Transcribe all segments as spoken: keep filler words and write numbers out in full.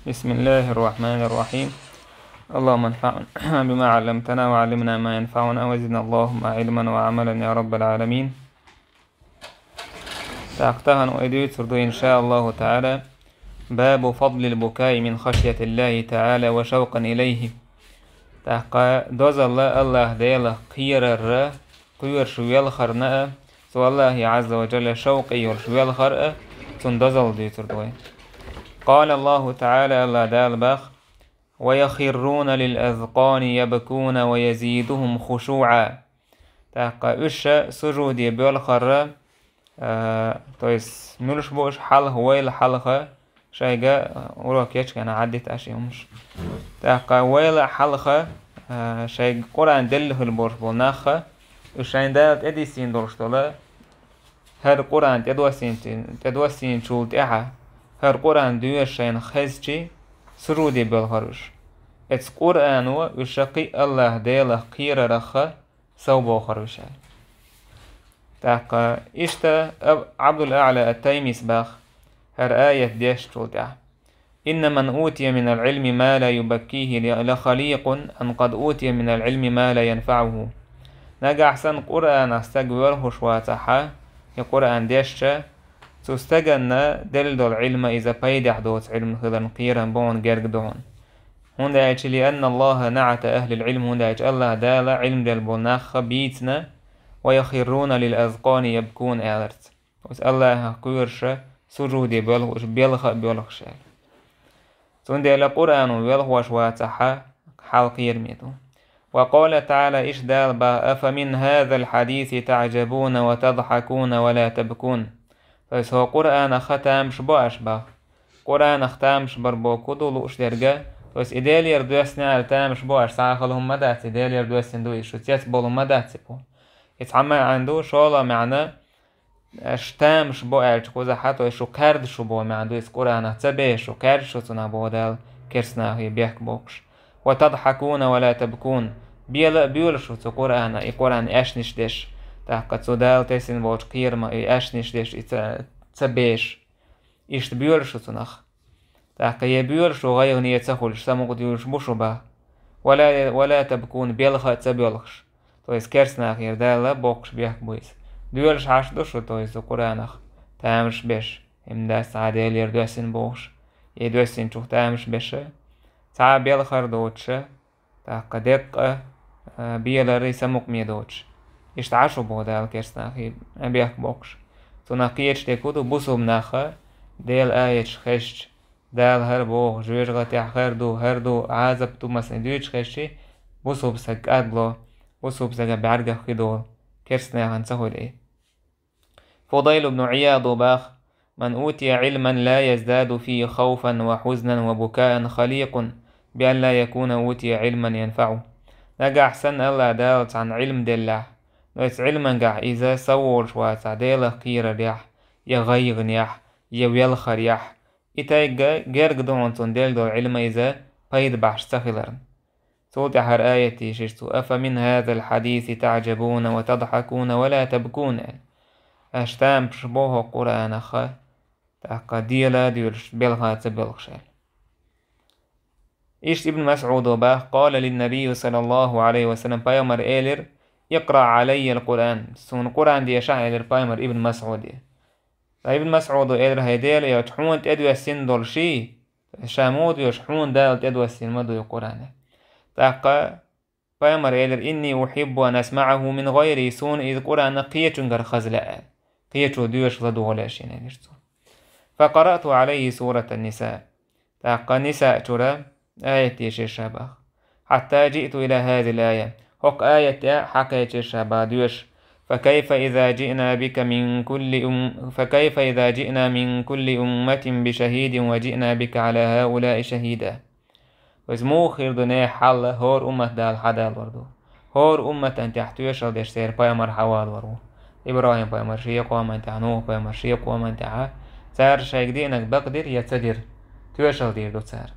بسم الله الرحمن الرحيم. اللهم انفعنا بما علمتنا وعلمنا ما ينفعنا وزدنا اللهم علما وعملا يا رب العالمين. ТӀаккха тахана вай дуьйцур ду, иншааллаху таӀала, باب فضل البكاء من خشية الله تعالى وشوقا إليه. ТӀаккха дозалла Аллахь Делах кхерарра, кхоьруш велхарна а, цу Аллахье Ӏазза ва Джалла шовкъе йолуш велхар а, цунна дозалла дуьйцур ду вай. قال الله تعالى, Аллахь Дала боху: ويخرون للأذقان يبكون ويزيدهم خشوعا. ТӀаккха уьш сужуде боьлхарра, а, то есть муьлш бу уьш, хьалха, вайл хьалха, шайга, а, урок ечу хенахь Ӏаддита аша и хӀумаш. ТӀаккха вайл хьалха, а, шайга Къуръан делла хила болуш болу нах а, уьш шайна Дала тӀедиссина долуш долу хӀара Къуръан тӀедоссийначу-, тӀедоссийначул тӀаьхьа, хӀара Къуръан доьшуш шайна хезчи, сужуде боьлхара уьш. Оцу Къуръано уьш кхин а Аллахь Делах кхерарах сов бохура уьш аьлла. ТӀаккха иштта Аб-, Абдул-АӀла ат-Таймис боху хӀара аят дешначул тӀаьхьа: إن من أوتي من العلم ما لا يبكيه ل-، لخليق أن قد أوتي من العلم ما لا ينفعه. Нагахь санна Къуръанах стаг воьлхуш вацахьа, и Къуръан дешча, цу стаганна делла долу Ӏилма иза пайдехь доцу Ӏилма хиларна кхерам бу хьуна, герга ду хьуна. ХӀунда аьлча, لأن الله نعت أهل العلم, хӀунда аьлча Аллахь Дала Ӏилма делла болу нах а бийцина, ويخرون للأذقان يبكون аьлларца. Оцу Аллахьах кхоьруш сужуде боьлхуш, белха а боьлхуш аьлла. Цундела Къуръано воьлхуш вацахьа, хьал кхераме ду. وقال تعالى, иштта Дала боху: أفمن هذا الحديث تعجبون وتضحكون ولا تبكون. То есть хӀокху Къуръанах тамаш бо аша боху. Къуръанах тамаш бар бохург ду лууш дерг а, то есть и Делера доьссина аьлла тамаш бо аша, цхьа а хала хӀума ма дац, и Делера доьссина ду, и шу цецболу хӀума дац и боху. И цхьа маьӀна ду, шолгӀа маьӀна, аша тамаш бо аьллачу кхузахьа, то есть шу кхаьрда шу боху маьӀна ду, иза Къуръанах ца беха шу, кхаьрда шу цунах боху Дала, керстанахе бехк боккхуш. وتضحكون ولا تبكون. Бела а боьлу шу цу Къуръана, и Къуръан аьшнаш деш, тӀаккха цу Дала тесна волчу кхерама и аьшнаш деш, и ца, ца беша. Иштта боьлу шу цунах. ТӀаккха я боьлу шу гӀайгӀане ца хуьлуш, самукъадуьйлуш бу шу боху. ولا, ولا تبكون, белха а ца боьлхуш. То есть керстанахера Дала боккхуш бехк бу иза. Доьлуш Ӏаш ду шу, то есть цу Къуръанах тамаш беш, хӀума дац цхьа Делера доьссина бохуш, я доьссинчух тамаш беша, цхьа а белхар доцуша, тӀаккха деккъа а, беларий самукъаме доцуш. Иштта Ӏаш шу боху Дала керстанахе бехк боккхуш. Цунах кхеташ дерг хӀун ду, бусулба наха Делан аяташ хезча, Дала хӀара боху, жоьжахатехь хӀара ду, хӀара ду, Ӏазап ду, масане дуьйцуш хезчи, бусулба саг кӀадло, бусулба сага бӀаьргах хи долу, керстанехана ца хуьлу и. Фудайл ибн Ӏияд боху: من أوتي علما لا يزداد فيه خوفا وحزنا وبكاء خليق بأن لا يكون أوتي علما ينفعه. Нагахь санна Аллахь Дала цхьанна Ӏилма деллехь, но оцу Ӏилмангахь иза сов волуш вацахь Делах кхерарехь, я гӀайгӀанехь, я велхарехь, и тайга герга ду хьуна цунна делла долу Ӏилма иза пайда бахьаш ца хиларна. Цул тӀаьхьа хӀара аят дийшира цо: أفمن هذا الحديث تعجبون وتضحكون ولا تبكون, аьлла. Аша тамаш бо хӀокху Къуръанах, тӀаккха дела а доьлуш, белха а ца боьлхуш, аьлла. Иштта Ибн МасӀудо боху: قال للنبي صلى الله عليه وسلم, пайхамар элира: اقرأ علي القرآن, суна Къуръан дешахь, элира пайхамар Ибн МасӀуде. Ткъа Ибн МасӀудо элира: хӀай Делан элча, хьуна тӀедоьссина долу ший, ша муха доьшу, хьуна Дала тӀедоьссина ма ду и Къуръан. ТӀаккха пайхамар элира: إني أحب أن أسمعه من غيري, суна иза Къуръан кхечуьнгара хаза лаьа, аьлла. Кхечо доьшуш ладогӀа лаьа шена, элира цо. فقرأت عليه سورة النساء. ТӀаккха Ниса чуьра аят дешира ша боху. حتى جئت إلى هذه الآية. ХӀокху аят тӀе хьакхечира ша боху доьшуш: فكيف إذا جئنا بك من كل أم-، فكيف إذا جئنا من كل أمة بشهيد وجئنا بك على هؤلاء شهيدا. Иза муха хир ду нехан хьал, хӀора уммат Дала хьадалор ду? ХӀора умматан тӀехь тоьшалла деш церан пайхамар хьавалор ву? ИбрахӀим-пайхамар шен къоман тӀехь, Нухь-пайхамар шен къоман тӀехь, цара шайга деанарг бакъдира я ца дира? Тоьшалла дийр ду цара.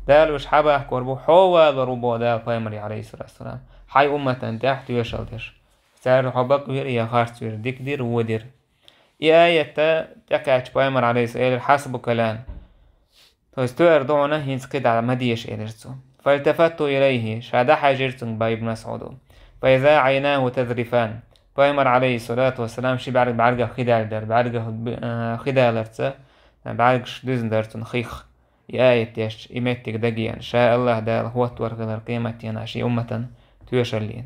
Дала уьш хьабахкор бу, хьо валор ву боху Дала пайхамаре, Ӏалайхиссалату вассалам, хьайн умматан тӀехь тоьшалла деш. Цара хьо бакъвира я харцвира, дика дира, вон дира. И аят тӀекхаьчча пайхамар, Ӏалайхиссалам, элира: حسبك الآن. То есть тоьар ду хьуна, хӀинца кхидӀа ма деша, элира цо. فالتفت إليه, ша дӀахьаьжира цунга, бах Ибн МасӀуда. فإذا عيناه تذرفان. Пайхамар, عليه الصلاة والسلام, ши бӀарг бӀаргах хи даьлла дара, бӀаргах, а, хи даларца, бӀаргаш дуьзна дара цунна хих. И аят дешча, и меттиг дагеана, ша АллахӀ Дала хӀоттавар хилар къематдийнахь шен умматан тоьшаллина.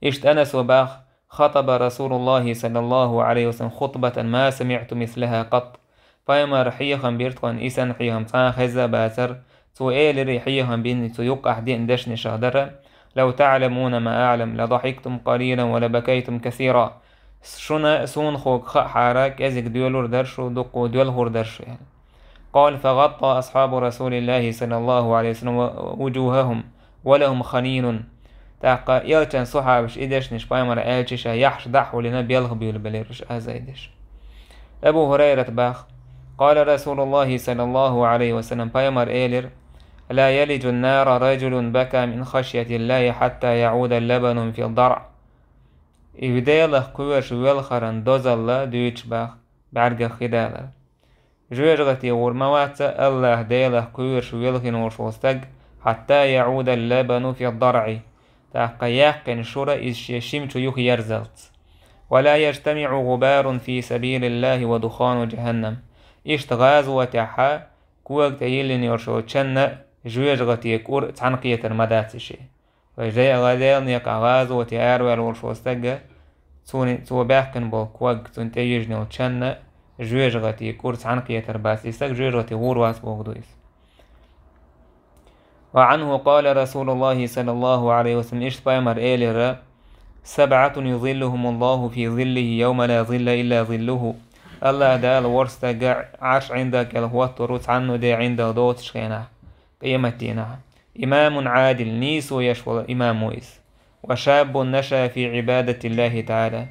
Иштта Анаса бах: خطب رسول الله صلى الله عليه وسلم خطبة ما سمعت مثلها قط. Пайхамара хьехам бира тхона, и санна хьехам цкъа а хезна а бацара. Цо элира, и хьехам бина, цо юккъехь деана дешнашех дара: لو تعلمون ما أعلم لضحكتم قليلا ولبكيتم كثيرا. Шуна, суна хӀокху хаахьара, кӀезиг доьлур дара шу, дуккха доьлхур дара шу, аьлла. قال: فغطى أصحاب رسول الله صلى الله عليه وسلم وجوههم ولهم خنين. ТӀаккха элчан сахьабаш и дешнаш пайхамара аьлча, ша яххьаш дӀа а хьулдина, белха буьйлабелира уьш, аз а деш. Абу ХӀурайрата бах: قال رسول الله صلى الله عليه وسلم, пайхамара элира: لا يلج النار رجل بكى من خشية الله حتى يعود اللبن في الضرع. И Делах кхоьруш велхаран дозалла дуьйцуш, бах, бӀаьргах хи далар. Жоьжахате гӀур ма вац АллахӀ Делах кхоьруш велхина волуш волу стаг, حتى يعود اللبن في الضرع, тӀаккха яьккхина шура иза шен шима чу юхаерзалц. ولا يجتمع غبار في سبيل الله ودخان جهنم. Иштта гӀазотехь кога тӀе йиллина йолуш йолу чанна жоьжахате кӀур цхьаьнакхетар ма дац и шен. Вай жай а гӀа Делан некъахь гӀазоте араваьлла волуш волу стагга, цуьнан, цо баьккхина болу ког, цунна тӀе йижина йолу чанна жоьжахате кӀур цхьаьнакхетар бац, и стаг жоьжахате гӀур вац бохург ду иза. وعنه قال رسول الله صلى الله عليه وسلم, иштта пайхамара элира: سبعة يظلهم الله في ظله يوم لا ظل إلا ظله. АллахӀ Дала ворхӀ стаг Ӏарш ӀиндагӀ кӀел хӀоттор ву цхьанна де ӀиндагӀ доцучу хенахь, къематдийнахь. إمام عادل, нийсо еш волу имам ву иза. وشاب نشأ في عبادة الله تعالى.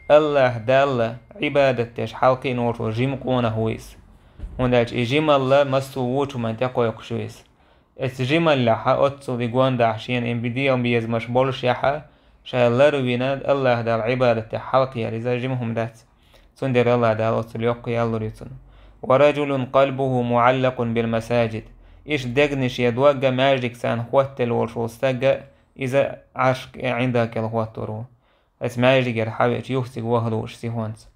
АллахӀ Далла Ӏибадат деш хьалакхиъна волуш волу жима къонах ву иза. ХӀунда аьлча и жималла массо а вочу хӀуманна тӀекхойкхуш ю иза. Эцу жималлехь оццул и гондахь шена и бе-, дегӀан безамаш болушехь, ша лар а вина, АллахӀ Далла Ӏибадат деш хьалакхиар иза жима хӀума дац. Цундела АллахӀ Дала оццул йоккха ял лур ю цунна. ورجل قلبه معلق بالمساجد. Иштта дегнаш я догга маьждиг царна хӀоттаделла волуш волу стагга, иза Ӏарш ӀиндагӀ кӀел хӀоттор ву. Аса маьждигера хьавеача, юха цига ваха лууш сихонца.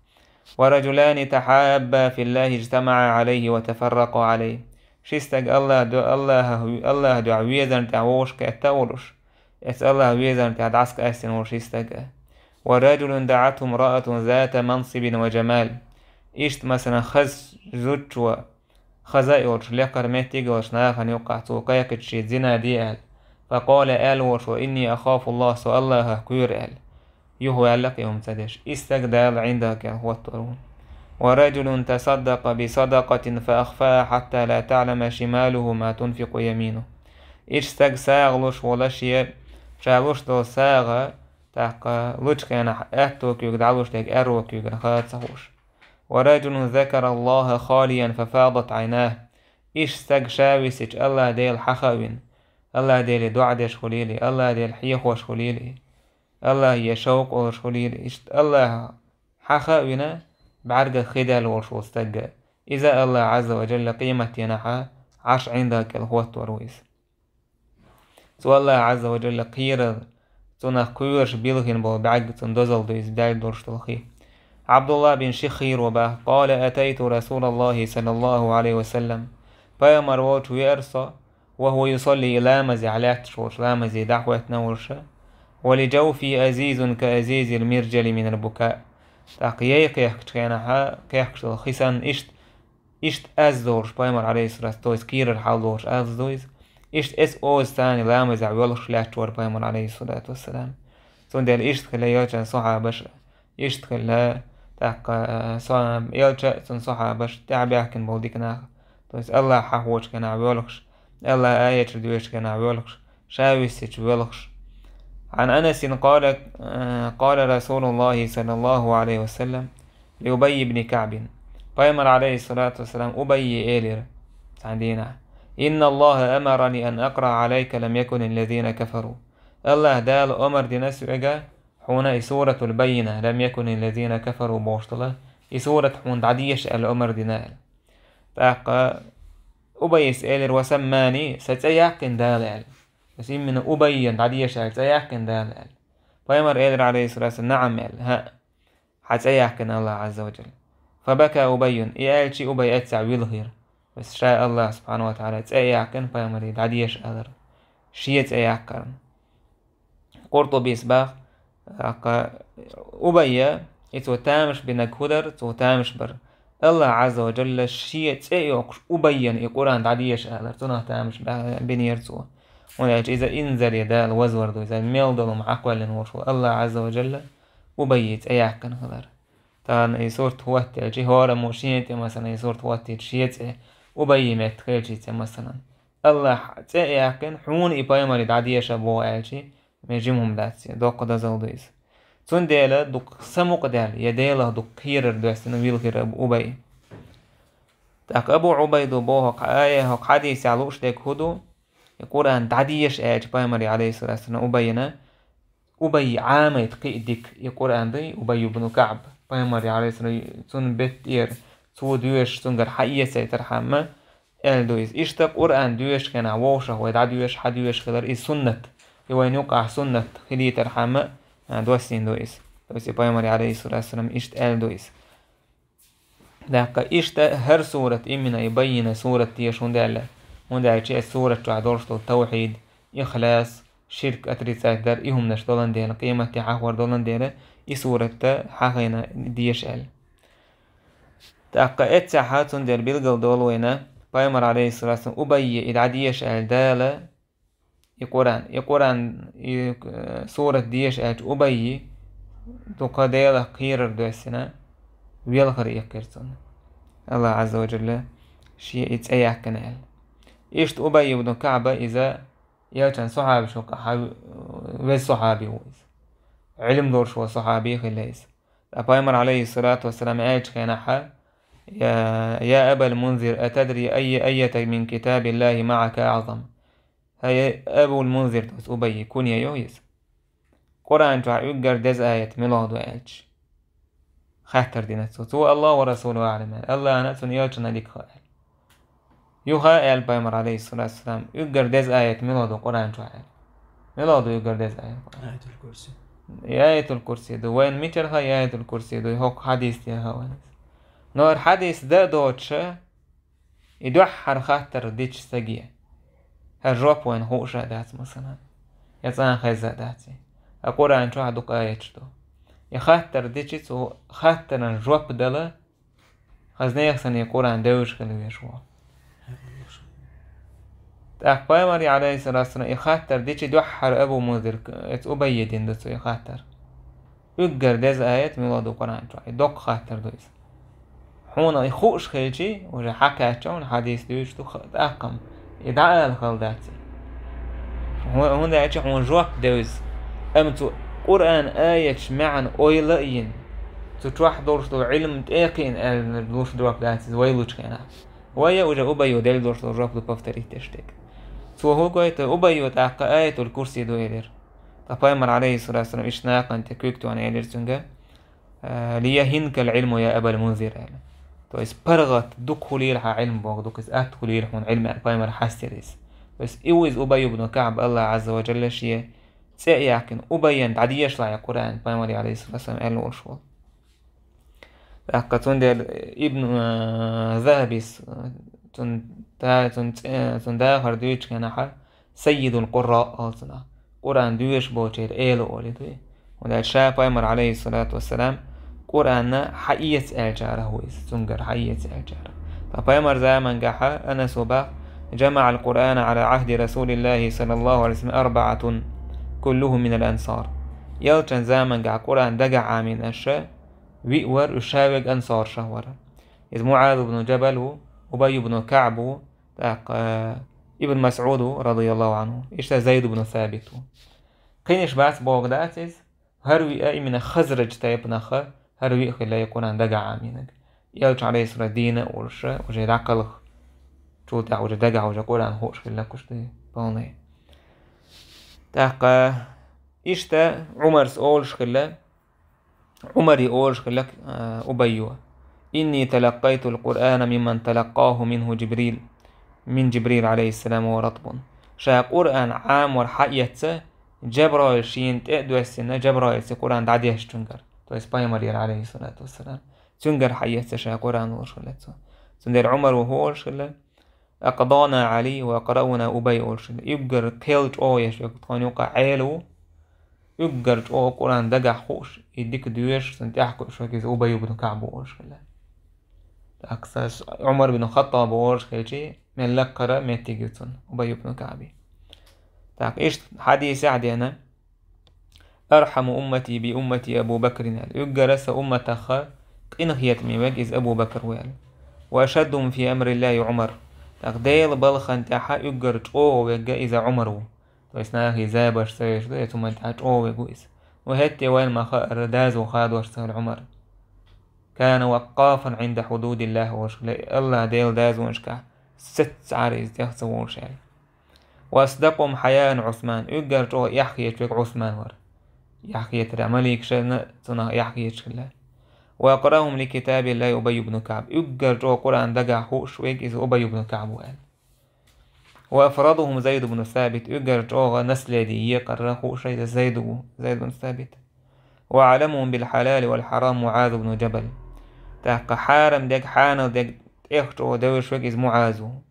ورجلان تحابا في الله اجتمعا عليه وتفرقا عليه. Ши стаг АллахӀ до-, АллахӀа, АллахӀа дуьхьа везарна тӀехь вовшах кхетта а волуш, эцу АллахӀа везарна тӀехь дӀасакъаьстина волу ши стаг а. ورجل دعته امرأة ذات منصب وجمال. Иштта, масалан, хаза зудчо, хаза а йолуш, лекхара меттиг а йолуш нахана юккъехь цо кхайкхича шен зина де аьлла. فقال, аьлла волуш ву: إني أخاف الله, со АллахӀах кхоьру аьлла. Юхаваьлла кхин хӀума ца деш. И стаг Дала ӀиндагӀ кӀел хӀоттор ву. ورجل تصدق بصدقة فأخفاها حتى لا تعلم شماله ما تنفق يمينه. Иштта стаг сагӀа луш волу шен, ша луш долу сагӀа, тӀаккха лучу хенахь аьтту куьйга дӀалуш дерг аьрру куьйгана хаа ца хууш. ورجل ذكر الله خاليا ففاضت عيناه. Иштта стаг ша висича АллахӀ Дела хьаха а вина, АллахӀ Деле доӀа деш хуьлийла, АллахӀ Дела хьехош хуьлийла, АллахӀе шовкъ олуш хуьлийла, иштта АллахӀ хьаха а вина, бӀаьргах хи даьлла волуш волу стагга. Иза АллахӀ Ӏазза ва Жалла къематдийнахь Ӏарш ӀиндагӀ кӀел хӀоттор ву иза. Цо АллахӀ Ӏазза ва Жалла кхерар, цунах кхоьруш билхина болу бӀаьрг, цунна дозалла ду иза даьлла долуш долу хи. ӀабдуллахӀ бин Шиххир ву бах: قال: أتيت رسول الله صلى الله عليه وسلم. Пайхамар волчу веара со, وهو يصلي, и ламазехь лаьтташ волчу, ламазе дӀахӀоьттина волуш. ولجوفي أزيز كأزيز المرجل من البكاء. ТӀаккха яй кхехкачу хенахь, кхехкаш долу хи санна иштта, иштта аз долуш, пайхамар, Ӏалайхиссалату, то есть кийрара хьал долуш аз ду иза. Иштта эс оза царна ламазехь воьлхуш лаьтташ вара пайхамар, Ӏалайхиссалату вассалам. Цундела иштта хилла элчан сахьабаш, иштта хилла, тӀаккха, а, со-, элча а, цуьнан сахьабаш, тӀаьхьабаьхкина болу дика нах. То есть АллахӀ хьахочу хенахь воьлхуш, АллахӀ аяташ доьшучу хенахь воьлхуш, ша виссича воьлхуш. عن أنس قال، قال رسول الله صلى الله عليه وسلم لأبي بن كعب. Пайхамар, Ӏалайхиссалату вассалам, Убайе элира цхьана дийнахь: إن الله أمرني أن أقرأ عليك لم يكن الذين كفروا. АллахӀ Дала омар дина соьга, хьуна и суратул Баййина, لم يكن الذين كفروا бохуш долу, и сурат хьуна дӀадеша аьлла омар дина аьлла. ТӀаккха Убайс элира: «Ва саммани, сан цӀе яьккхина Дала», — аьлла. Ас именно Убайна дӀадеша аьлла, цӀе яьккхина Дала аьлла. Пайхамар элира, алейхиссалату вассалам: «НаӀам», — аьлла, хӀаъ, хьа цӀе яьккхина Аллах Азза ва Джалла. Фабака Убайюн, и аьлчи Убай эццахь вилхира. Ас ша Аллах субхьану ва таӀала цӀе яьккхина пайхамаре дӀадеша алар. Шен цӀе яьккхарна. Къуртубис бах, аккха Убайя, и цо тамаш бинаг хӀу дар, цо тамаш бар. Аллах Азза ва Джалла шен цӀе а йоккхуш Убайян и Къуръан дӀадеша алар, цунах тамаш ба-, бинера цо. ХӀунда аьлча иза инзаре Дала вазвар ду, иза мел долу хьакхоьллина волуш ву Аллах Азза ва Джалла Убайи цӀе яьккхина хилар. Тахана и сурт хӀоттаелчи, хӀораммо шен тӀе, масалан, и сурт хӀоттийча шен цӀе, Убайи метта хилчи цӀе, масалан. Аллах цӀе а яьккхина, хьуна и пайхамаре дӀадеша боху аьлчи, ме жима хӀума дац, я доккха дозалла ду иза. Цундела дукха самукъадаьлла, я Делах дукха кхерар доьссина вилхира Абу Убай. ТӀаккха Абу Убайду боху хьа-, ая, хӀокху хьадисехь лууш дерг хӀу ду? И Къуръан дӀадеша аьлча пайхамаре, алейхиссалату вассалам, Убайна, Убай Ӏамайта кхиъ дика и Къуръан ду, Убай ибн КаӀб, пайхамаре, алейхиссалам, цунна беттера, цо доьшуш, цунгара хьаэцайтархьама, аьлла ду иза. Иштта Къуръан доьшучу хенахь вовшах вай дӀадоьшу, хьадоьшу хилар иза суннат. И вайна юкъахь суннат хилийтархьама, а, доссийна ду иза. То есть и пайхамаре, алейхиссалату вассалам, иштта аьлла ду иза. ТӀаккха иштта хӀара сурат, именно и Баййина сурат деша, хӀунда аьлла? ХӀунда аьлча и сурат чохь долуш долу тавхьид, ихлас, ширк отрицать дар, и хӀуманаш долан дела, къематде хьахор долан дела, и сурат хьахийна деша аьлла. ТӀаккха эццахьа цундела билгал долу вайна, пайхамар, алейхиссалату вассалам, Убайе и дӀадеша аьлла Дала, и Къуръан, и Къуръан, и, э, сурат деша аьлча Убайи, дукха Делах кхерар доьссина, велхар иккхира цунна. Аллах Азза ва Джалла шен и цӀе яьккхина аьлла. Иштта Убай ибн КаӀба иза элчан сахьабашкахь веза сахьаби ву иза. Ӏилм долуш волу сахьаби хилла иза. Ткъа пайхамар, алейхиссалату вассалам, аьллачу хенахьа: «Я, я Абал Мунзир, атадри айя аятан мин китабиллахи маӀака аӀзам?» ХӀай Абул Мунзир, то есть Убай, кунья ю иза. Къуръан чохь уггар деза аят муьлха ду аьлча, хаттар дина цо. Цо: «Аллах ва расулу аӀлам», — аьлла. Аллахна а, цуьнан элчанна а дика хаьа аьлла. Юха аьлла пайхамар, алейхиссалату вассалам: «Уггар деза аят муьлха ду Къуръан чохь?» — аьлла. Муьлха ду уггар деза аят Къуръан? Аятул Курси. Аятул Курси ду. Вайн мичара хаьа Аятул Курси ду? ХӀокху хьадис тӀе хаьа вайн. Но хӀара хьадис дан а доцуша, и дуьххьара хаттар дича стаге, хӀара жоп вайна хууш а дац, масалан, я цкъа а хезна а дац. А Къуръан чохь дукха аяташ ду. И хаттар дича, цу хаттаран жоп дала, хаза нехан санна и Къуръан девзаш хила везаш ву. ТӀаккха пайхамаре, алейхиссалату вассалам, и хаттар дича, дуьххьара Абу Мунзир, эца Убайе дина ду цо и хаттар. Уггар деза аят муьлха ду Къуръан чохь? И доккха хаттар ду иза. Хьуна и хууш хилчи, уже хьакхаьчча, хьуна хьадис дуьйцуш ду, ха-, тӀаккха-м и дӀаала хала дац. ХӀу-, хӀунда аьлча хьуна жоп девза. Амма цу Къуръан аяташ маьӀна ойла а йина, цу чохь долуш долу Ӏилм тӀе а кхиъна аьлла луш жоп дац иза вай лучу хенахь. Вай а уже Убайо делла долуш долу жоп ду повторить деш дерг. Цо хӀун гойту, Убайо тӀаккха Аятул Курси ду элира. Ткъа пайхамар, алейхиссалату вассалам, иштта накъан тӀе куьг тоьхна элира цуьнга: «Э, лияхинкал Ӏилму, я Абал Мунзир», — аьлла. То есть паргӀат дукха хуьлийла хьан Ӏилма боху, дукха иза атта хуьлийла хьуна Ӏилма аьлла, пайхамар хьастира иза. То есть и ву иза Убай ибн КаӀб, Аллах Азза ва Джалла шен цӀе а яьккхина, Убайна дӀадешалахь и Къуръан, пайхамаре, алейхиссалату вассалам, аьлла волуш волу. ТӀаккха цундела Ибн, э, Захабис, э, цун та-, цун цӀе-, цун дахар дуьйцучу хенахьа, Саййидул Къурра олу цунах. Къуръан доьшуш болчеран эла олий дуй. ХӀунда аьлча ша пайхамар, алейхиссалату вассалам, Къуръанна хьаэца аьллачарах ву иза, цуьнгара хьаэца аьллачарах. Ткъа пайхамар замангахьа, Анас ву бах: «ЖамаӀал Къуръана Ӏала Ӏахди Расулиллахи саллаллаху Ӏалайхи ва саллам арбаӀатун, куллухум минал ансар». Элчан замангахь Къуръан дагахь Ӏамийна аша, виъ вара, уьш ша верг ансаршах вара. Иза МуӀаз ибн Джабал ву, Убай ибн КаӀб ву, тӀаккха Ибн МасӀуд ву, радияллаху Ӏанху, иштта Зайд ибн Сабит ву. Кхиниш бац боху дац иза, хӀара виъ а именно Хазрадж тайпанах, хӀара виъ хилла и Къуръан дагахь Ӏамийнарг. Элча, алейхиссалам, дийна а волуш, уже дӀакхалха, чул тӀаьхьа уже дагахь уже Къуръан хууш хилла кхуш ду полный. ТӀаккха иштта Ӏумарс олуш хилла, Ӏумаре олуш хилла, а, Убайо: «Инни талаккъайтул Къуръана мимман талаккъаху минху Джибрил». من جبريل عليه السلام وهو رطب. Ша Къуръан Ӏамор хьаэцна, Жабраил шийна тӀе а доссийна, Жабраилца Къуръан дӀадессачунгара. То есть пайхамар яра, алейхиссалату вассалам. Цунгара хьаэцна ша Къуръан олуш хилла цо. Цундела Ӏумар ву хӀун олуш хилла? أقضانا علي وأقرأنا أبي олуш хилла. Уггар кхел чӀогӀа еш верг тхуна юкъа Ӏела ву. Уггар чӀогӀа Къуръан дагахь хууш, и дика доьшуш, цунна тӀаьхьа кхуьуш верг иза Убай ибн КаӀб ву олуш хилла. ТӀаккха Ӏумар бин Хаттаб ву олуш хилчи, мел лакхара меттиг ю цунна, Убай ибн КаӀби. ТӀаккха иштта хьадисехь а деана: أرحم أمتي بأمتي أبو بكر аьлла. Уггара сан умматахха къинхетаме верг иза Абу Бакр ву аьлла. وأشدهم في أمر الله عمر. ТӀаккха Делан балхана тӀехьа уггар чӀогӀа верг иза Ӏумар ву. То есть нахе забарш ца веш ду, я цу ман тӀехьа чӀогӀа верг ву иза. Ну хӀетте вайна ма хаара, дазо хадош ца хилла Ӏумар. كان وقافا عند حدود الله олуш хилла, АллахӀ Делан дазонашкахь сеццахьара иза тӀех ца волуш аьлла. وأصدقهم حياء عثمان. Уггар чӀогӀа эхь хеташ верг Ӏусман вара. Эхь хетарехь маликашна цунах эхь хеташ хилла. وأقرأهم لكتاب الله أبي بن كعب. Уггар чӀогӀа Къуръан дагахь хууш верг иза Убай ибн КаӀб ву аьлла. وأفرضهم زيد بن ثابت. Уггар чӀогӀа наследие екъара хууш иза Зайд ву, Зайд бин Сабит. وأعلمهم بالحلال والحرام معاذ بن جبل. ТӀаккха хьарам дерг, хьанал дерг тӀех чӀогӀа девзаш верг иза МуӀаз ву.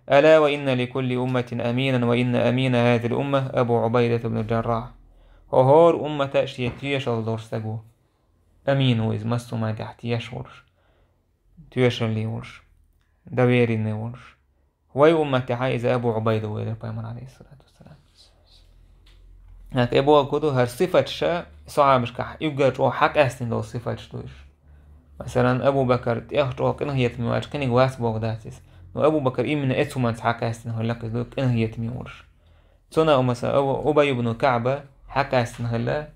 ألا وإن لكل أمة أمينا وإن أمين هذه الأمة أبو عبيدة بن الجراح. ХӀо хӀора уммата шен тешалла долуш стаг ву. Амин ву иза, массо а ман тӀехь теш волуш, тоьшалле волуш, доверенный волуш. Вай умматехьа иза Абу Ӏубайда ву элира пайхамар, алейхиссалату вассалам. ТӀаккха и бохург ду, хӀара сифаташ сахьабашкахь уггар чӀогӀа хьакъаьстина долу сифаташ ду уьш. Масалан, Абу Бакр тӀех чӀогӀа къинхетаме вац, кхиниг вац бохург дац иза. Но Абу Бакр именно эцу хӀуманца хьакъаьстина хилла, иза ду къинхетаме волуш. Цунах, масалан, Абу, Убай ибн КаӀба хьакъаьстина хилла,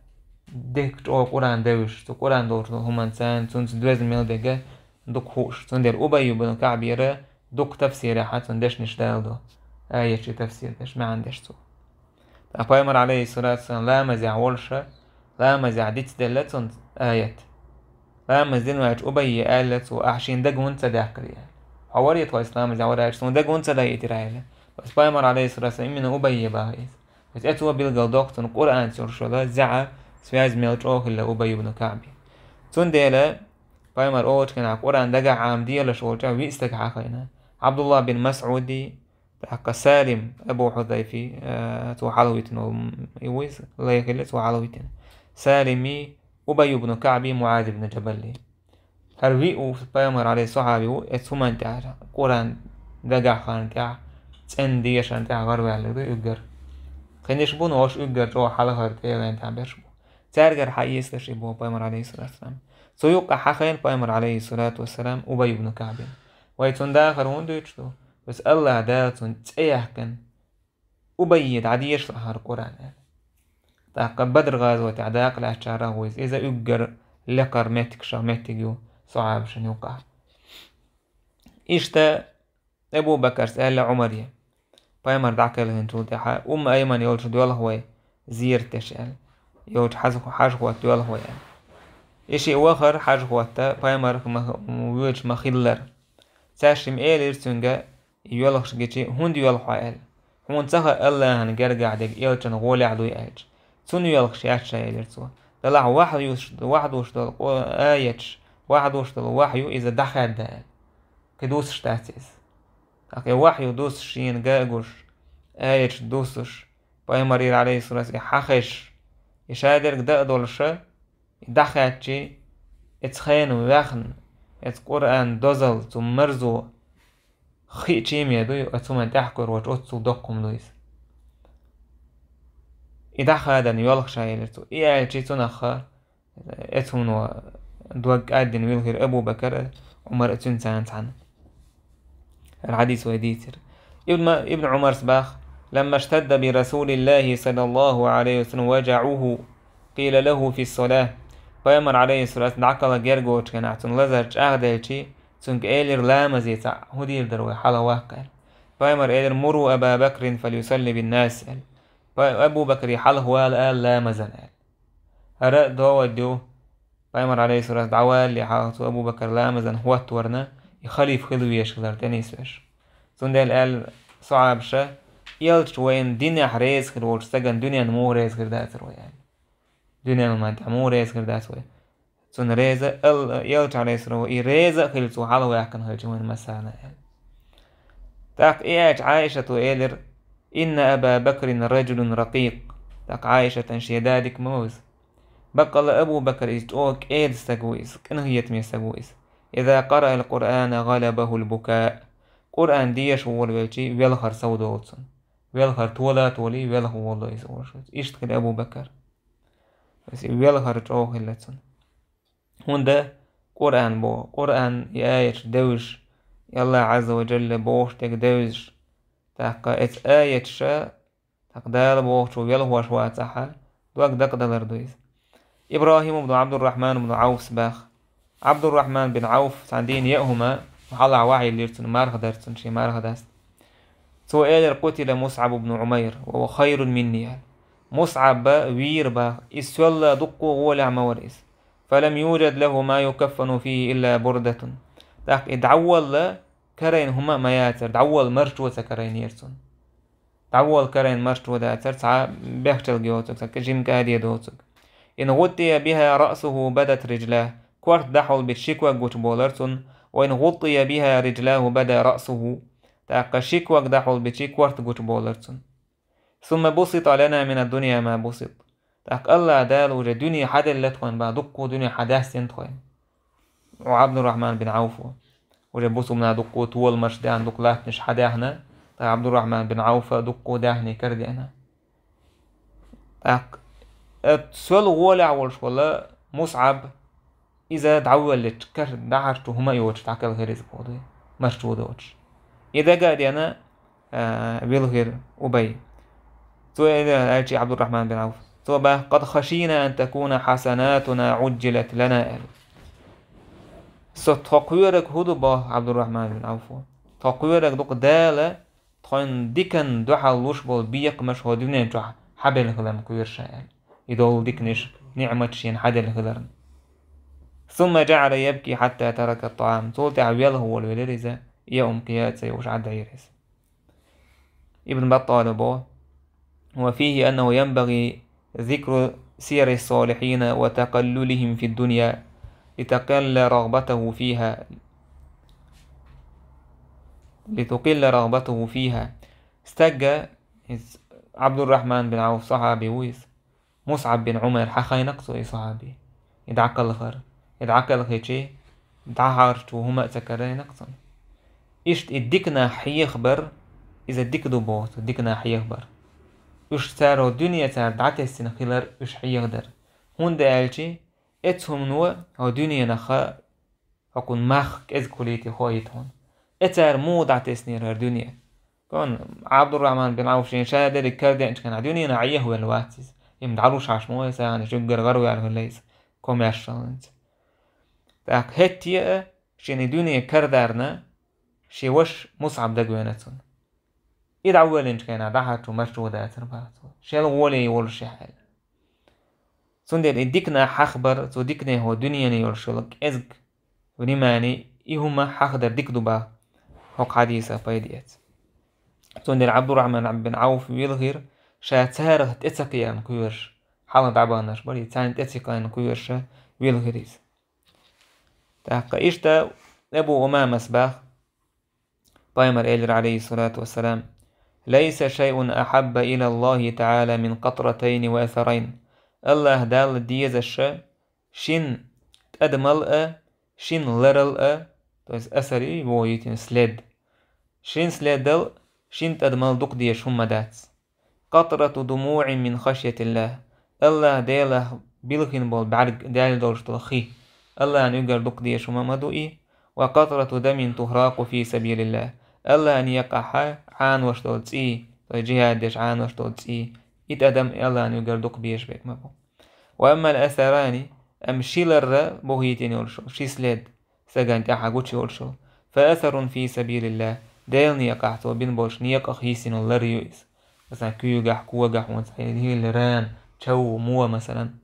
дехка чӀогӀа Къуръан девзаш, цу Къуръан долчу хӀуманца, цунца доьзна мел дерг дукха хууш. Цундела Убай ибн КаӀбера дукха тафсирехь цуьнан дешнаш даладо. Аятийн тафсир деш, маьӀна деш цо. Ткъа пайхамар, алейхиссалату вассалам, ламазехь волуша, ламазехь дицделла цунна аят. Ламаз дина ваьлча Убайе аьлла цо: «Ахьа шена дага хӀунда ца даьккхира?» аьлла. «Хьо варий тхо исламазехь вара?» аьлча, «Суна дага хӀунда ца даийтира?» аьлла. Ас пайхамар, алейхиссалату вассалам, именно Убайе баха иза. Ас эцо билгал доккху цунна Къуръанца йолуш йола заьӀа, связь мел чӀогӀа хилла Убай ибн КаӀби. Цундела пайхамар олучу хенахь Къуръан дагахь Ӏама делаш волчохь виъ стаг хьахийна. Абдулла бин МасӀуди, тӀаккха Салим Абу Хьузайфи, э, цо хьалавитина волу, м, и ву иза, лай хилла цо хьалавитина. Салими, Убай ибн КаӀби, МуӀаз ибн Джабали. ХӀара виъ ву пайхамар, алейхи, сахьаби ву, эцу хӀуманна тӀехь Къуръан дагахь ханна тӀехь, цӀена дешарна тӀехь гӀарваьлларг ду уггар. Кхиниш бу, но уьш уггар чӀогӀа хьалхара тӀегӀен тӀехь берш бу. Цаьргара хьаэцалаш и боху пайхамар, алейхиссалату вассалам. Цу юккъе хьахийна пайхамар, алейхиссалату вассалам, Убай ибн КаӀбин. Вай цунна дахар хӀунда дуьйцуш ду? Ас АллахӀ Дала цунна цӀе яьккхина, Убайе дӀадешалахьара Къуръан аьлла. ТӀаккха Бадр гӀазотехь дакъа лаьцначарах ву иза. Иза уггар лекхара меттигашах меттиг ю сахьабашна юккъехь. Иштта Абу Бакарс аьлла Ӏумаре, пайхамар дӀакхелхинчул тӀаьхьа, Умму Айман йолчу доьлху вай зерат деш аьлла, йолчу хьажа-, хьажа-хӀотта доьлху вай аьлла. И шиъ вахара хьажа-хӀотта, пайхамарх ма-, воьдуш ма-хиллара. Цаьршимма элира цуьнга, и йоьлхуш гичи: «ХӀунда йоьлху хьо?» аьлла. «Хьуна ца хаьа АллахӀан гергахь дерг элчан гӀолехь дуй?» аьлча. «Цунна йоьлхуш яц ша», элира цо. «Делахь вахьа юсуш, вахьа душ долу къо-, аяташ, вахьа душ долу вахьа ю, иза дӀахаьдда», аьлла. Кхин дусуш дац иза. ТӀаккха и вахьа ю дусуш, шена ган а гуш, аяташ дусуш, пайхамарера, алейхиссалату вассалам, и хьахезаш, и шадерг дан а долуша, и дӀахаьдчи, эцу хенан ваьхна, эцу Къуръан дозалла, цу марзо хиъчий ме дуй, оцу хӀуманна тӀаьхьакхуьр волчу оццул доккха хӀума ду иза. И дӀахадан йоьлхуш ша, элира цо. И аьлчи цунах ха, эцу хӀумано дог кӀаддина вилхира Абу Бакар а, Ӏумар а, цуьнца цхьаьна. ХӀара хьадис вай дийцира. Ибн Ма-, Ибн Ӏумарс баха: «لما اشتد برسول الله صلى الله عليه وسلم وجعه قيل له في الصلاة». Пайхамар, алейхиссалату, дӀакхалха герга волчу хенахь, цуьнан лазар чӀагӀделчи, цуьнга элира ламазе цхьаъ: «ХӀун дийр дара вай, хьалха ваккха», аьлла. Пайхамар элира: «مروا أبا بكر فليصلي بالناس», аьлла. Пай-, Абу Бакаре хьалха вала ала ламазан, аьлла. ХӀара а довад ю, пайхамар, алейхиссалату, дӀавалале хьалха цу Абу Бакар ламазан хӀоттаварна, и халифа хила везаш хилар тӀенисвеш. Цундела аьлла сахьабаша: «Элча вайна динехь реза хир волчу стагана дуьненна муха реза хир дацара вай?» – аьлла. «Дуьненна ма тӀе муха реза хир дац вай?» Цунна реза ал-, Элча, алейхиссалам, и реза а хилла цо хьалаваьккхина хилча вайна массарна аьлла. ТӀаккха и аьлча Ӏайшата элира: «Инна Аба Бакрин раджулун ракъикъ». ТӀаккха Ӏайшатан шен да дика ма ву иза. Баккъала Абу Бакр иза чӀогӀа кӀеда стаг ву иза, къинхетаме стаг ву иза. «Иза къараа ал-Къуръана гӀалабахул букаа». Къуръан деша волавелчий, велхар сов долу цунна. Велхар тола а толий, велха волу иза олуш. Иштта хилла Абу Бакр. Иза велхар чӀогӀа хилла цунна. ХӀунда Къуръан боху, Къуръан и аяташ девзаш, Аллах Азза ва Джалла бохуш дерг девзаш, тӀаккха эца аяташа, тӀаккха Дала бохучу велхош вацахьа, дог дакъадалар ду иза. Ибрахим ибн Абдуррахман ибн Ӏавфс баха. Абдуррахман бин Ӏавф цхьана дийна яа хӀума, хьалха вахьи лира цунна, марха дара цунна, шен марха даста. Цо элира: «Къутила Мусъаб ибн Ӏумайр, ва хува хайрун минни», – аьлла. Мусъаб вийра баха, иза соьлла дуккха гӀолехь ма вара иза. «Фалам юджад лаху ма юкаффану фихи илла бурдатун». ТӀаккха и дӀаволла карайна хӀума а ма яцара, дӀаволла марчо ца карайнера цунна. ДӀаволла карайна марчо дацара, цхьа бехчалг йоцург, цхьа жима кӀаде доцург. «Ин гӀуттӀия биха раъсуху бадат риджлаху». Корта дӀахьулбича ши ког гучуболар цунна. «Ва ин гӀуттӀия биха риджлаху бада раъсуху». ТӀаккха ши ког дӀахьулбичий корта гучуболар цунна. «Сумма буситӀа лана мина дунья ма бусит». ТӀаккха Аллах Дала уже дуьне хьаделла тхойн бан, дуккха дуьне хьадаьстина тхойн. Ӏабдуррахман бин Ӏавфа. Уже бусулбана дуккха толамаш даьхна, дукха латтанаш хьадаьхна, ткъа Ӏабдуррахман бин Ӏавфа дуккха даьхни карадеана. ТӀаккха, э, соьл гӀолехь волуш волу Мусъаб, иза дӀавоьллича, кара дӀахьарчу хӀума а йоцуш, дӀакхелхира иза боху дуй, марчо доцуш. И дага а деана, а, вилхира Убай. Цо элира аьлча Ӏабдуррахман бин Ӏавф. Цо баха: «Къад хашийна ан такуна хьасанатуна Ӏуджжилат лана», – аьлла. Со тхо кхоьрург хӀун ду боху Ӏабдуррахман бин Ӏавфа? Тхо кхоьрург ду-кх Дала тхойн диканна дуьхьал луш болу бекхамаш хӀокху дуьнен чохь хьабелла хиларна кхоьру ша аьлла. И долу диканаш, ниъмат шена хьаделла хиларна. «Сумма джаӀала ябки хьатта тарака ат-тӀаам». Цул тӀаьхьа велха волавелира иза, яа хӀума кхин а ца йолуш Ӏаддаийра иза. Ибн Баттала боху: «Ва фихи аннаху янбагӀи зикру сияри ссалихьина ва такъаллулихим фи ддунья, литакъилла рагӀбатуху фиха, литукъилла рагӀбатуху фиха». Стагга, иза Ӏабдуррахман бин Ӏавф сахьаби ву иза. Мусъаб бин Ӏумайр хьахайна-кх цо и сахьаби. И дӀакхалхар. И дӀакхелхичи, дӀахьарчу хӀума а ца карайна-кх цунна. Иштта и диканах хьехабар, иза дика ду боху цо, диканах хьехабар. Уьш цара дуьне цара дӀатесна хилар уьш хьехадара. ХӀунда аьлча, эцу хӀумано хӀокху дуьненах хӀокхун мах кӀезиг хуьлийти хоийта хьуна. Э, цара муха дӀатеснера хӀара дуьне? Кхунна Ӏабдуррахман бин Ӏавф шен ша дерриг карадеанчу хенахь дуьненах Ӏехавелла вац иза. Има дӀалуш Ӏаш ма вай сагӀина, жуьггара гӀараваьлла хилла иза, комаьршаллинца. ТӀаккха хӀетте а шена и дуьне карадарна, шен ваша Мусъаб дагавеана цунна. И дӀавоьллинчу хенахь дӀахьарчо марчо дацара боху цо, шел гӀоле йолушехь аьлла. Цундела и диканах хьахабар, цу дикане хӀокху дуьнене йолуш йолу кӀезиг внимание, и хӀума хьахадар дика ду боху хӀокху хьадисах пайда эца. Цундела Ӏабдуррахман бин Ӏавф вилхира, ша царах тӀе ца кхиарна кхоьруш, хьалха дӀабаханарш бара, и царна тӀе ца кхиарна кхоьруш вилхира иза. ТӀаккха иштта Абу Умамас баха, Пайхамар элира, алейхиссалату вассалам: «Лайса шайъун ахьабба илаллахи та'ала мин къатратайни ва асарайн». Аллах Далла дезаш шин тӀадамал а, шин ларал а, то есть асар и вогӀийтина след. Шин следал, шин тӀадамал дукха дезаш хӀумма дац. «Къатрату думуӀин мин хашйатиллах». Аллах Делах билхина болу бӀаьрг, даьлла долуш долу хи. Аллахьан уьгар дукха дезаш хӀума ма ду и. «Ва къатрату дамин тухракъу фи сабилиллах». Аллахьан екъахь Ӏанош долу цӀий, то есть жихӀад деш Ӏанош долу цӀий. И тӀадам Аллахьан уьгар дукха безаш берг ма бу. «Ва аммал асарани», амма ши ларра бохийтина йолуш, ши след. Стагана тӀаьхьа гучуйолуш йолу. «Фа асарун фи сабилиллах», Делан некъахь цо бина болчу некъах йисина лар ю иза. Масалан, куьйгахь, когахь хӀунца хьийла ран, чов, мо, масалан.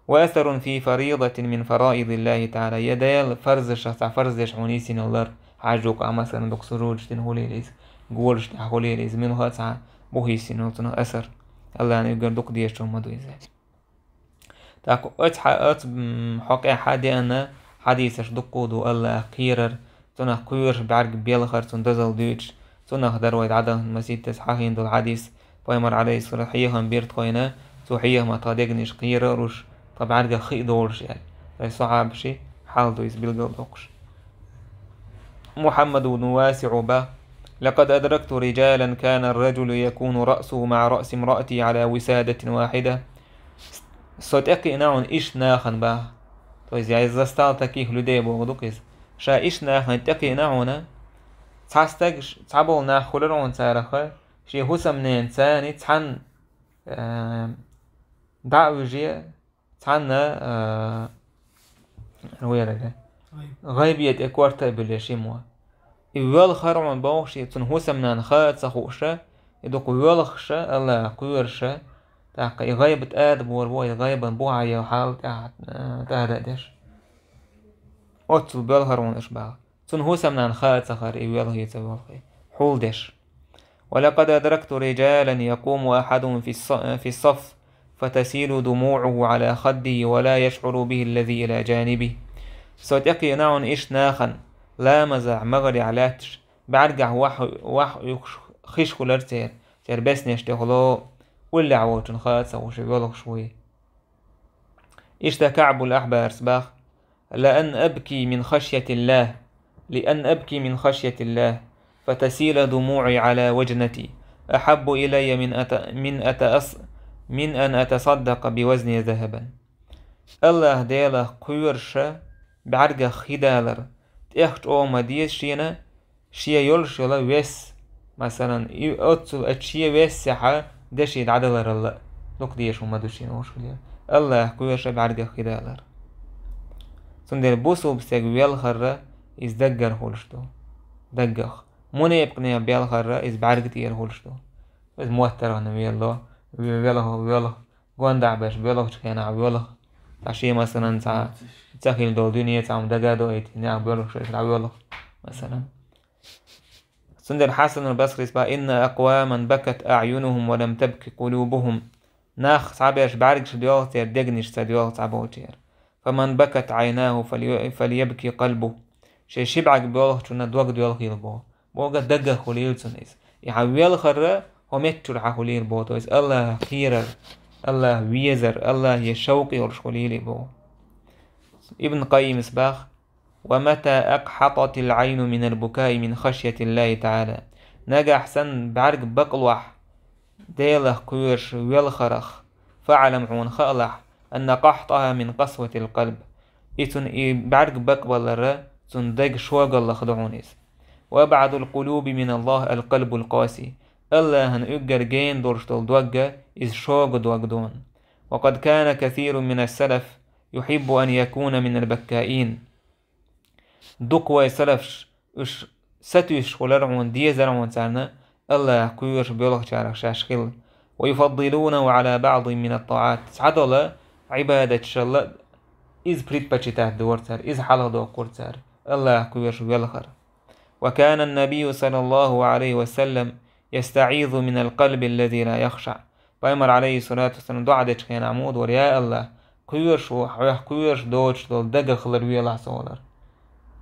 «Ва асарун фи фаридатин мин фараидиллахи та'ала», я Делан фарзашах цхьа фарз деш хьуна йисина лар, хьаьжжу къа, масалан, дукха сужудаш дина хӀулийла иза. Голаш тӀехь хуьлийла иза, муьлхха а цхьа бухийсина йолу цунах асар. АллахӀна уггар дукха дезачо ма ду иза. ТӀаккха оцу хьа-, оцу, м, хьокъехь деана хьадисаш дуккха а ду, АллахӀах кхерар, цунах кхоьруш, бӀаьрг белхар, цунна дозалла дуьйцуш, цунах дара вай дӀадахана масийттаза хьахийна долу хьадис, пайхамар, Ӏалайхиссалам, хьехам бира тхойна, цу хьехамах тхан дегнаш кхера а луш, тхан бӀаьргах хи а долуш аьлла. Вай сахьабаши хьал ду иза билгалдоккхуш. Мухьаммад ибн Васиъу бах: «لقد أدركت رجالا كان الرجل يكون رأسه مع رأس امرأته على وسادة واحدة». Со тӀекхиъна хьуна иштта нахана бах. То есть я из застал таких людей боху ду-кх иза. Ша иштта нахана тӀекхиъна хьуна, цхьа стаг, цхьаболу нах хуьлура хьуна цараха, шен хӀусамненацани цхьаьна, а, дӀа а вуьжий, цхьанна, а, ву ерриг, гӀайбе тӀе корта а буьллий шимма. И воьлхура хьуна боху шен, цуьнан хӀусамнанна хаа а ца хууша, и дукха воьлхуша, АллахӀах кхоьруша, тӀаккха и гӀайбат ада бора бу, и гӀайбан бухахь йолу хьал тӀаьхьа, а, тӀада а деш. Оццул боьлхура хьуна уьш бах. Цуьнан хӀусамнанна хаа а ца хуура, и воьлхий ца воьлхий. Хьулдеш. «ولقد أدركت رجالا يقوم أحدهم في الص-، في الصف فتسيل دموعه على خده ولا يشعر به الذي إلى جانبه». Со тӀекхиъна хьуна иштта нахана, ламазехь, магӀарехь лаьтташ, бӀаьргахь ваьхьа, ваьхьа юхуш хиш хуьлура церан, церан беснеш тӀехула, уллехь волчунна хаа а ца хууш, воьлхуш вуй. Иштта КаӀбул Ахьбарас бах: «لأن أبكي من خشية الله، لأن أبكي من خشية الله، فتسيل دموعي على وجنتي، أحب إلي من أت-، من أتأص-، من أن أتصدق بوزني ذهبا». АллахӀ Делах кхоьруша, бӀаьргах хи далар тӀех чӀогӀа ма деза шена, шен йолуш йолу весса, масалан, и оццул а шен вессехьа деши дӀадаларалла а, дукха дезаш хӀума ма ду шена уьш хилла. АллахӀах кхоьруша, бӀаьргах хи далар. Цундела бусулба стеган велхарра иза даггара хуьлуш ду. Даггах. Мунепакънех белхарра иза бӀаьрга тӀера хуьлуш ду. Иза моттаргӀанна велло, ве-, велха, велха, гондахь берш боьлхучу хенахь воьлху. Цхьа шен, масалан, цхьа ца хилла долу дуьне, цхьа хӀума дага а доуьйту, нах боьлхуш, ша дӀавоьлху, масалан. Цундела Хьасанул Басрис бах: «إن أقواما بكت أعينهم ولم تبك قلوبهم». Нах цхьаберш бӀаьргаш доьлху, церан дегнаш ца доьлху цхьаболчеран. «فمن بكت عيناه فلي-، فليبك قلبه». Шен ши бӀаьрг боьлхучунна дог доьлхийла боху. Бога даггах хуьлийла цунна иза. И хьан велхарра хьо меттачуьра хьан хуьлийла боху, то есть АллахӀах кхерар, АллахӀ везар, АллахӀе шовкъ йолуш хуьлийла и боху. Ибн Къаййимас бах: «ومتى أقحطت العين من البكاء من خشية الله تعالى». Нагахь санна бӀаьрг бакъалахь, Делах кхоьруш велхарах, «فاعلم», хьуна хаалахь, «أن قحطها من قسوة القلب». И цуьнан и бӀаьрг бакъбалара, цуьнан даг шогаллах ду хьуна иза. «وأبعد القلوب من الله القلب القاسي». АллахӀана уггар гена долуш долу догга иза шога дог ду хьуна. «وقد كان كثير من السلف يحب أن يكون من البكائين». Дукха вай салафаш, уьш сатуьйсуш хуьлура хьуна, дезара хьуна царна, АллахӀах кхоьруш боьлхучарах шаьш хила. «ويفضلونه على بعض من الطاعات». Цхьадолу Ӏибадаташалла иза предпочитать дора цара, иза хьалхадоккхура цара, АллахӀах кхоьруш велхар. «وكان النبي صلى الله عليه وسلم يستعيذ من القلب الذي لا يخشع». Пайхамар, Ӏалайхиссалату вассалам, доӀа дечу хенахь муха дора: «Я АллахӀ, кхоьруш ву, хьох кхоьруш доцуш долу дагах ларвелахь со», олура.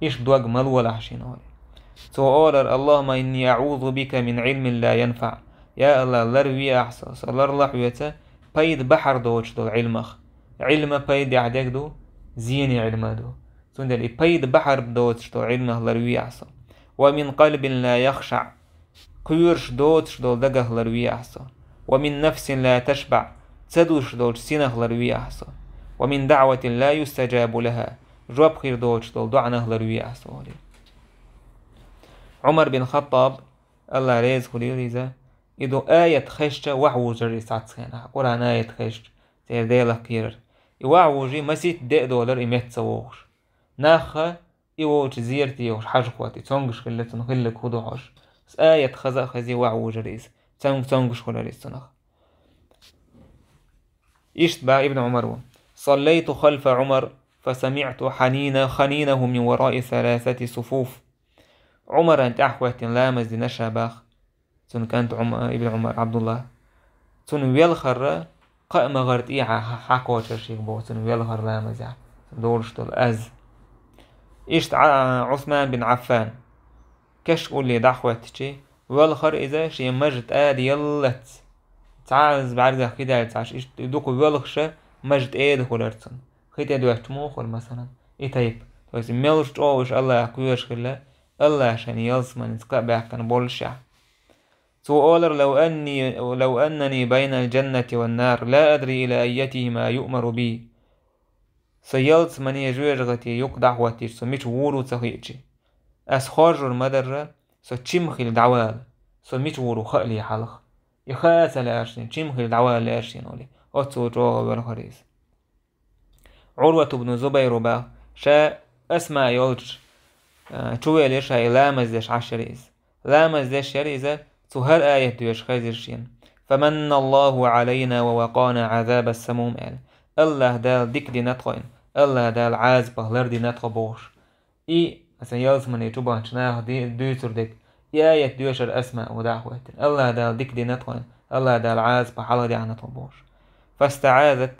Иштта дог ма лолахь шена, олий. Цо олура: «اللهم إني أعوذ بك من علم لا ينفع». Я АллахӀ, ларве ахь со, со ларлахь хьоьца пайда бахьар доцуш долу Ӏилмах. Ӏилма пайдехь дерг ду, зене Ӏилма ду. Цундела и пайда бахьар доцуш долу Ӏилмах ларве ахь со. «ومن قلب لا يخشع». Кхоьруш доцуш долу дагах ларве ахь со. «ومن نفس لا تشبع». Ца дузуш долчу синах ларве ахь со. «ومن دعوة لا يستجاب لها». Жоп хир доцуш долу доӀанах ларве ахь со, олий. Ӏумар бин Хаттаб, АллахӀ реза хуьлийла иза, и ду аят хезча вахьа вужура иза цхьацца хенахь, Къуръан аят хезча, церан Делах кхерар. И вахьа вужий, масийтта де а долура и метта ца вогӀуш. Нахха и волчу зерате йохуш хьажа кхоьллира, цомгуш хилла, цунна хилларг хӀун ду хьожуш. Аят хаза а хезий, вахьа вужура иза. Цомгуш хуьлура иза цунах. Иштта бах Ибн Ӏумара: «صليت خلف عمر فسمعت حنين-، خنينه من وراء ثلاثة صفوف». Ӏумаран тӀаьхьахӀоьттина ламаз дина ша бах. цун кӀант Ӏум-, ибн Ӏумар Ӏабдуллахь. Цун велхар кхаа магӀар тӀехьа хьакхочур шийга боху, цун велхар ламазехь, цун долуш долу аз. Иштта Ӏа-, Ӏусман бин Ӏаффан кешнашка улле дӀахӀоьттичи, велхар иза шен мажа тӀадаяллалц. Цхьа а бӀаьргех хи даьлла цхьа, иштта дукха велхаш, мажа тӀеда хуьлура цунна. Хи тӀедоьттуш муха хуьлу, масалан, и тайпа. То есть мел чӀогӀа уьш Аллахьах кхоьруш хилла, Аллахь шайна ялсаманица кхаъ баьккхина боллушехь. Цо олура: «Лав анни, лав аннани байнал джаннати ван нар, ла адри ила айятихима юъмару би». Со ялсамане, жоьжахате юкъа дӀахӀоттийча, со мича вур ву ца хиъчи, ас хоржур ма дарра, со чим хила дӀавала, со мича вур ву хаале хьалха. И хаа ца лаьара шена, чим хила дӀавала лаьара шена олий. Оццул чӀогӀа велхара иза. Ӏурват ибн Зубайра боху, ша Асма йолчу, а, чувелира ша и ламаз деш Ӏаш яра иза. Ламаз деш яра иза, цо хӀара аят доьшуш хезира шена: «Фаманналлаху Ӏалайна ва вакъана Ӏазабас-самум», – аьлла. Аллахь Дала дика дина тхойна, Аллахь Дала Ӏазапах лардина тхо бохуш. И, масалан, ялсамане чу баханчу наха ди-, дуьйцур дерг, и аят доьшура Асма ву дӀахӀоьттина: «Аллахь Дала дика дина тхойна, Аллахь Дала Ӏазапах хьалхадеана тхо», – бохуш. ФастаӀазат,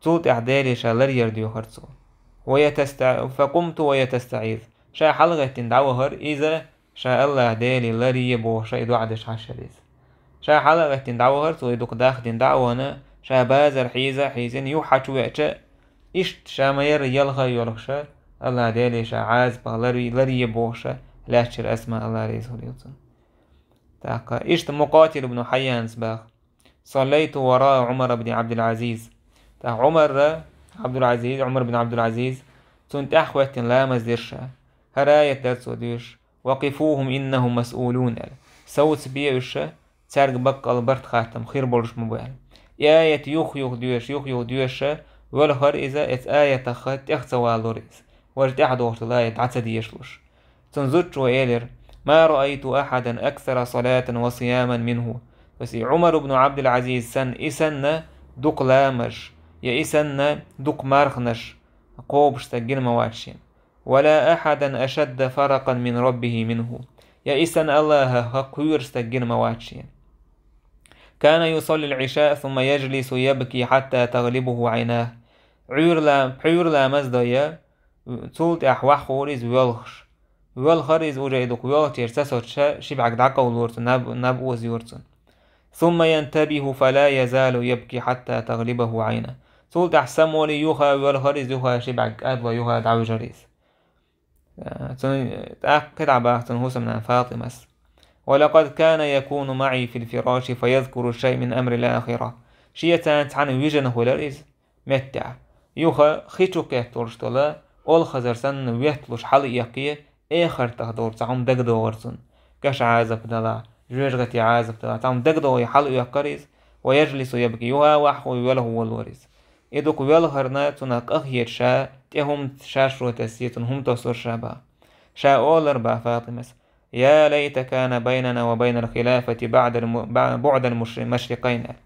цул тӀаьхьа Деле ша ларъяр доьхура цо. Ва я таста-, факъумту ва я тастаӀиз. Ша хьалагӀеттина дӀавахара иза, ша Аллахь Деле ларъе бохуш, и доӀа деш Ӏаш яра иза. Ша хьалагӀеттина дӀавахара цо, и дукха дахдина дӀа а вахана, ша базар хьийза а хьийзина, юххе чувеача, иштта ша ма-ярра елха а йоьлхуш, Аллахь Деле ша Ӏазапах лар-, ларъе бохуш, лаьттара Асма, Аллахь реза хуьлийла цунна. ТӀаккха иштта Мукъатил ибн Хьайянас боху: «Саллайту вараа Ӏумар ибн Ӏабдул-Ӏазиз». ТӀаккха Ӏумар, Ӏабдул-Ӏазиз, Ӏумар бин Ӏабдул-Ӏазиз, цунна тӀаьхьахӀоьттина ламаз дира ша. ХӀара аят дара цо доьшуш: «Вакъифухум иннахум масъулун», – аьлла. Совца бе уьш, цаьрга баккъалла барт-хаттам хир болуш ма бу аьлла. И аят юх-юха доьшуш, юх-юха доьшуш, велхара иза, оцу аятах тӀех ца валора иза. Важа тӀаьхьа дохуш долу аят дӀа ца дешалуш. Цунна зудчо элира: «Ма раайту ахьадан аксара салатан ва сияман минху». То есть и Ӏумар ибн Ӏабдул-Ӏазиз санна, и санна дукха ламазаш, я и санна дукха марханаш кхобуш стаг гина ма вац шена. «Ва ла ахьадан ашадда фаракъан мин раббихи минху». Я и санна Аллахьах кхоьруш стаг гина ма вац шена. «Кана юсаллил Ӏиша, сумма яжлису ябки хьатта таглибуху Ӏайнах». Ӏуьйра ла-, пхьуьйра ламаз дой, цул тӀаьхьа ваххура иза воьлхуш. Воьлхара иза уже и дукха воьлхучуьра ца соцуш, ши бӀаьрг дӀакъовлора цунна, наб, наб озайора цунна. «Сумма янтабиху фала язалу ябки хьатта таглибаху Ӏайна». Цул тӀаьхьа самаволий, юха воьлхара иза, юха ши бӀаьрг кӀадлой, юха дӀавижара иза. Цуьнан тӀаккха кхидӀа боху цуьнан хӀусамнана Фатимас: «Ва лакъад кана якуну маӀи фил фираши фаязкуру шай мин амрил ахира». Шеца цхьаьна вижина хуьлура иза меттехь. Юха хи чу кхетталуш долу олхазар санна ветталуш хьалаэккхий, эхартах долу цхьа хӀума дагадогӀура цунна. Каша Ӏазап далахь, жоьжахате Ӏазап далахь, цхьа хӀума дагадогӀий хьалаоьккхура иза, ва яжлису ябки, юха ваххуй, воьлхуш воллора иза. И дукха воьлхарна цунах къахеташ, тӀе хӀума шаьш тессе, цунна хӀума тосура ша боху. Ша олура боху Фатимас: «Я лайта кана байнана ва байнал хилафати баъдал му-, ба-, буъдал муш-, машрикайн», – аьлла.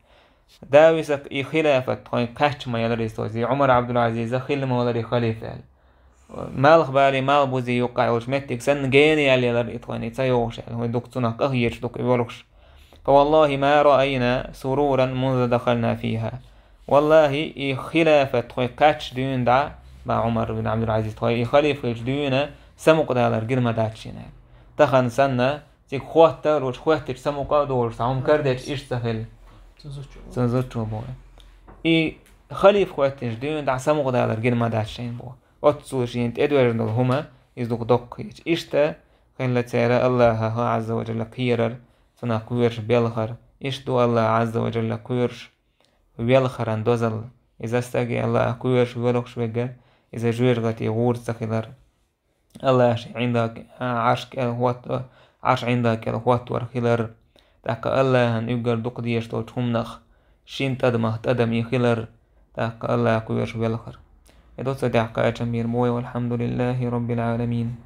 Да висакх и хилафат тхойн кхаьчча ма ялара иза, то есть и Ӏумар Ӏабдул-Ӏазиза хилла ма валара и халифа аьлла. Малхбалий, малхбузий юккъехь йолчу меттиг санна гена яьлла ялара и тхойн, и ца йогӀуш аьлла, хӀун дукха цунах къахеташ, дукха и воьлхуш. «Фа валлахи ма раайна суруран мунза дахална фиха». Валлахи, и хилафат тхойн кхаьчча дуьйна дӀа, боху Ӏумар бин Ӏабдул-Ӏазиз, тхойн и халифа хилча дуьйна самукъадалар гина ма дац шена аьлла. Тахана санна, цига хӀотта а лучу, хӀоьттича самукъа а долуш, цхьа хӀума карадечу иштта ца хилла. Цуьнан зудчо боху. И халифа хӀоьттинчу дуьйна дӀа самукъадалар гина ма дац шена боху. Оццул шена тӀедоьжна долу хӀума иза дукха доккха хилча. Иштта хилла церан Аллахьах Ӏазза ва Жалла кхерар, цунах кхоьруш белхар. Иштта ду Аллахь Ӏазза ва Жалла кхоьруш велхаран дозалла. Иза стаге Аллахьах кхоьруш воьлхуш верг, иза жоьжахате гӀур ца хилар. Аллахьа шен ӀиндагӀ-, Ӏарш кӀел хӀотто-, Ӏарш ӀиндагӀ кӀел хӀоттор хилар. ТӀаккха Аллахьан уггар дукха дезаш долчу хӀуманах шина тӀадамах тӀадам и хилар. ТӀаккха Аллахьах кхоьруш велхар. И ду цу тӀехь кхачам бийр бу вай, валхьамдулиллахи раббил Ӏаламин.